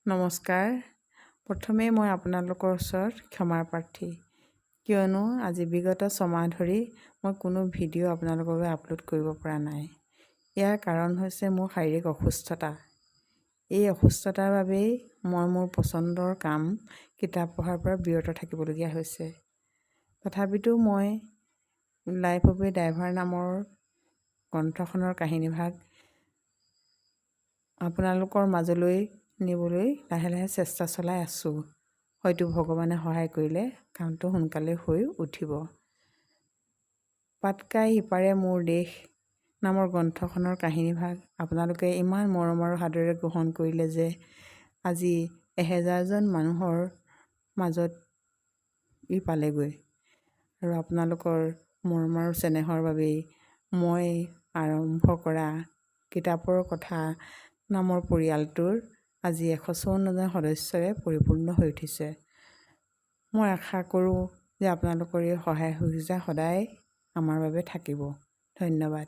নমস্কাৰ। প্ৰথমেই মই আপোনালোকৰ ওচৰত ক্ষমাৰ প্ৰাৰ্থী, কিয়নো আজি বিগত 6 মাহ ধৰি মই কোনো ভিডিঅ' আপোনালোকৰ বাবে আপলোড কৰিব পৰা নাই। ইয়াৰ কাৰণ হৈছে মোৰ শাৰীৰিক অসুস্থতা। এই অসুস্থতাৰ বাবেই মই মোৰ পচন্দৰ কাম কিতাপ পঢ়াৰ পৰা বিৰত থাকিবলগীয়া হৈছে। তথাপিতো মই লাইফ অৱ এ ড্ৰাইভাৰ নামৰ গ্ৰন্থখনৰ কাহিনীভাগ আপোনালোকৰ মাজলৈ নিবলৈ লাহে লাহে চেষ্টা চলাই আছোঁ। হয়তো ভগৱানে সহায় কৰিলে কামটো সোনকালে হৈ উঠিব। "পাটকাই ইপাৰে মোৰ দেশ" নামৰ গ্ৰন্থখনৰ কাহিনীভাগ আপোনালোকে ইমান মৰম আৰু সাদৰেৰে গ্ৰহণ কৰিলে যে আজি 1000জন মানুহৰ মাজত ই পালেগৈ আৰু আপোনালোকৰ মৰম আৰু চেনেহৰ বাবেই মই আৰম্ভ কৰা কিতাপৰ কথা নামৰ পৰিয়ালটোৰ আজি 154জন সদস্যৰে পৰিপূৰ্ণ হৈ উঠিছে। মই আশা কৰোঁ যে আপোনালোকৰ এই সহায় সহযোগিতা সদায় আমাৰ বাবে থাকিব। ধন্যবাদ।